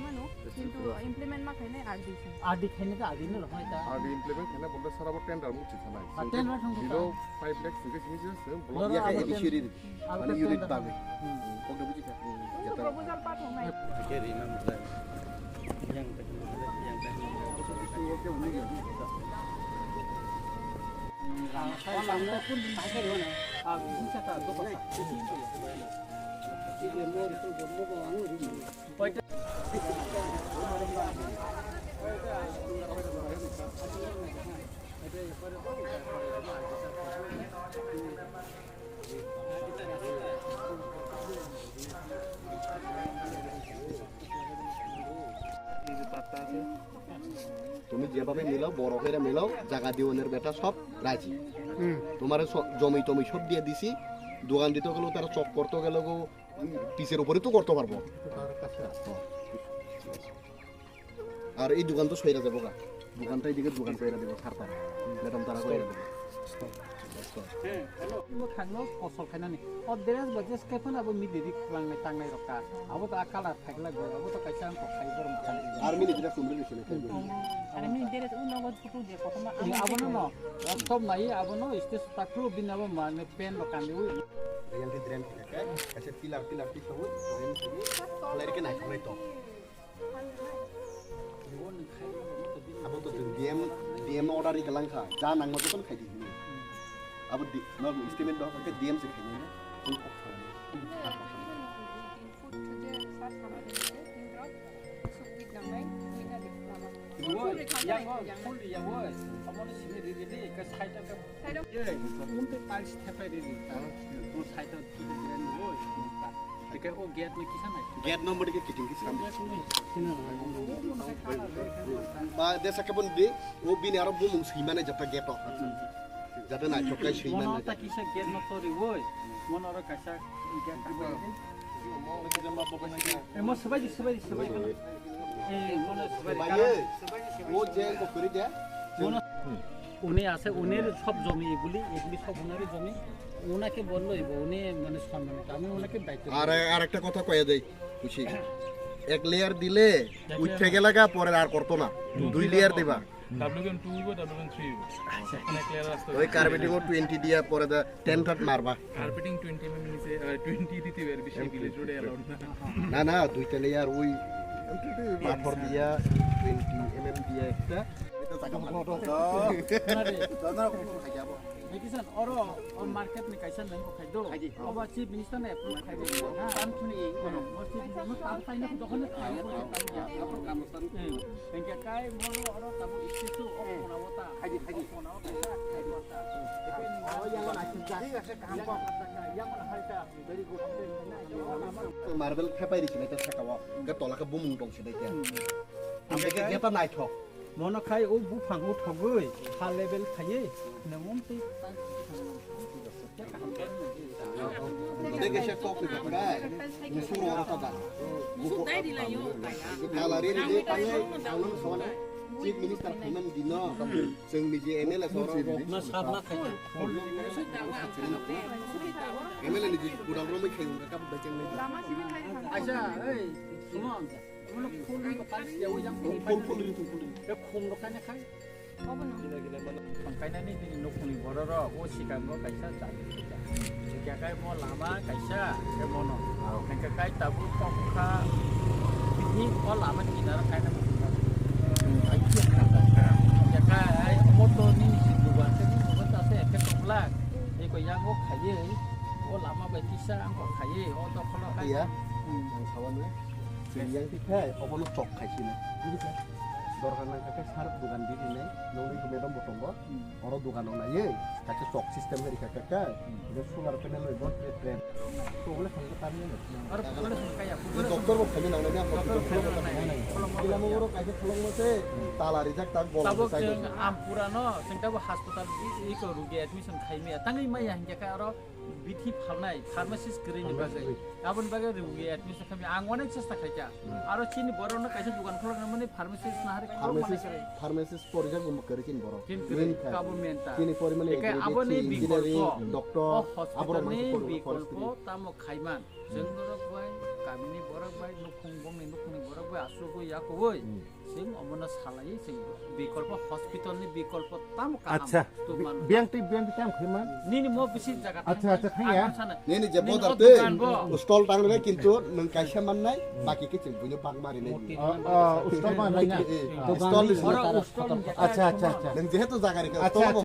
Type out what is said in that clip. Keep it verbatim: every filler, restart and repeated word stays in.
khaimano, kintu implement ma khainai R D khainai. R D khainai ta R D no rwkhnai ta. R D implement khainai bo sara bo tender muchi thanai. Ah, tender thangkha ta. Below five lakhs hwnkhe simi se se block. Loro ya abo khe tender. Isi ri. Abo mane tender unit thangkha. Bagwi. Hmm. Kok de buji kha. Proposal pathoknai. Khe ri na mujai. Yang teh, yang teh. তুমি যেভাবে মিলাও, বড় করে মিলাও, জায়গা দিওনের বেটা সব রাজি। তোমার জমি টমি সব দিয়ে দিছি, দোকান দিতে গেলেও তারা চক করতে গেলেও, উম, পিসের উপরে তো করতে পারবো। আর এই দোকান তো সইরা যাবো গা, দোকানটা এদিকে দোকান সইরা দেবো, সার তারা, ম্যাডাম তারা করে দেবো। Mo khangno kosol khainani. O dress bo je skepon abo mi didi khwlangnai tangnai rokha. Abo to a color phaikla go, abo to kaisa ang kok khai bor mokhan. Army ni dress umri ni sini khai. Army ni dress u nogo photo je kotorma. Abo no no. Stop nai abo no stage takru bin abo mane pen rok kandi u. Yang di dress kaisa pillar pillar ti sabu, yang sabu. Khlai ke nai khlai to. Abo to chwng D M, D M no order ri galang kha, ja nangma jotono khai di hwnwi. Abo di, no, statement doh khe D M se khai nai. Woi, yang woi, full yang woi, abo ni simi ri ri ri, ka side ka. Side of. Ye, unte tiles thepai ri ri, ta. Mo side of. Gate number ke kiting kiting. Ba desa ke bon bi, o bini aro bumung sui mane jata gate o. Jata na chokai sui mane. Mono ta kisa gate no tori woi. Mono aro kaisa gate. Eh, mo sebai di, sebai di, sebai di. Eh, mono sebai di. Sebai ye. O je ko kuri de. Mono. উনি আছে, উনির সব জমি এগুলি, এগুলি সব ওনারই জমি। ওনাকে বললো, এব-, উনি মানে সম্মানিত, আমি ওনাকে দায়িত্ব দিই। আর, আর একটা কথা কয়ে দেই, খুশি। এক লেয়ার দিলে এক উঠে লেয়ার। গেলাগা, পরে আর করতো না। হুম। দুই লেয়ার দিবা। W M two হইব, W M three হইব। মানে clear রাস্তা ওই হইব। Carpeting ও twenty দিয়া পরে দা ten third মারবা। Carpeting twenty M M নিচে, আহ, twenty দিতে পারবি, সেই village road এ allowed না। না, না, দুইটা layer ওই পাথর দিয়া twenty M M দিয়া একটা। এটা জায়গা ভালো তো। না রে। না, না, কোন কোন খাই যাবো? দেখিছেন, ওরও, ও market ni kaisa nang ko khai do. Oba chief minister na approve khai do. Ha, tam chuni, mo chief minister, mo tam sai na, dokhon na, tam ko khai do. Hmm. Hingke kai mo oro tamo issue o kona wata. Khaidi, khaidi. Kona wata, khaidi wata. Oh, yang mana asin jak? Yang mana hai ta? Very good. Marble khepai ri sinai ta saka o. Ga tola khe bumung tong sinai ta. Ang khe geta naithok. Mono khai o buphang o thogwi ha level khaiwi nang um twi. Tei kaisa kok ni kok dai. Musuk rok ta da. Musuk dai di lai yo. Nala re ni tangwi ang no sona. Chief Minister phaiman dino. Chwng ni je M L A sora rok. Na sab na khai. M L A ni je kudang romwi khai ung ka kap bai chang nai. Aisa, ei, Sumon. Phul phul ri tu phul ri. Phul phul ri tu phul ri. Phung rok kaina khai. Phung kaina ni bini nukhungni borok rok o sikango kaisa jagir kisa. Sikya kai mo lama kaisa ke mono. Hingke kai tabuk tongkha bini o lama kinaro kaina. Hingke kai motor ni dugan ke ni dugan ta se ke tongla. Eko yango khaiye o lama bai kisa ang kok khaiye o dokholo kai. Iya. Ang sawano. Yang tikhai obono chok khaisina. Dorkar nangkha khe sar dugan di rinai, nongni madam bo tongo. Oro dugan rok naiye, kaisa chok system ri kha kha. Ino solar panel bai bo tre tre. To bole khangsa tani no. Aro bole khangsa ya. Doctor bo khaini nangnai na, doctor bo khaini nangnai. Kila mo oro kaisa kholong mo se tala rijak tak bol. Tabok sai. Chwng Ampura no, chwng tabok hospital i ko rugi admission khaimaya. Tangwi maya hingke kha aro bithi phalnai, pharmacist kwrwini bagwi. Aboni bagwi rugi admission khaimaya. Ang onek chesta khaikha. Aro chini borok no kaisa dugan kholok nangmani pharmacist na hari kholok manai kwrwi. Pharmacist porijak bo kwrwi chini borok. Chini kwrwi, main kha. Kabo main ta. Chini porimani engineering, aboni bikolpo, doctor, o hospital ni aborok mansa porijak bikolpo forestry. Tamo khaiman. Chwng norok bai, kamini borok bai, nukhung bongni nukhungni borok bai asugwi yakugwi. Chwng omono salai, chwng bikolpo hospital ni bikolpo tamo kaham. Acha. Biyang twi, biyang twi tamo khaiman. Nini mo bisi jaga. Acha, acha, thang ya. Nini je bodar twi stall tang re kintu nwng kaisa mannai, baki khe chwng buino bak mari nai. Oh, oh, stall mannai. Stall ni. Acha, acha, acha. Nwng jehetu jaga re. Acha, acha.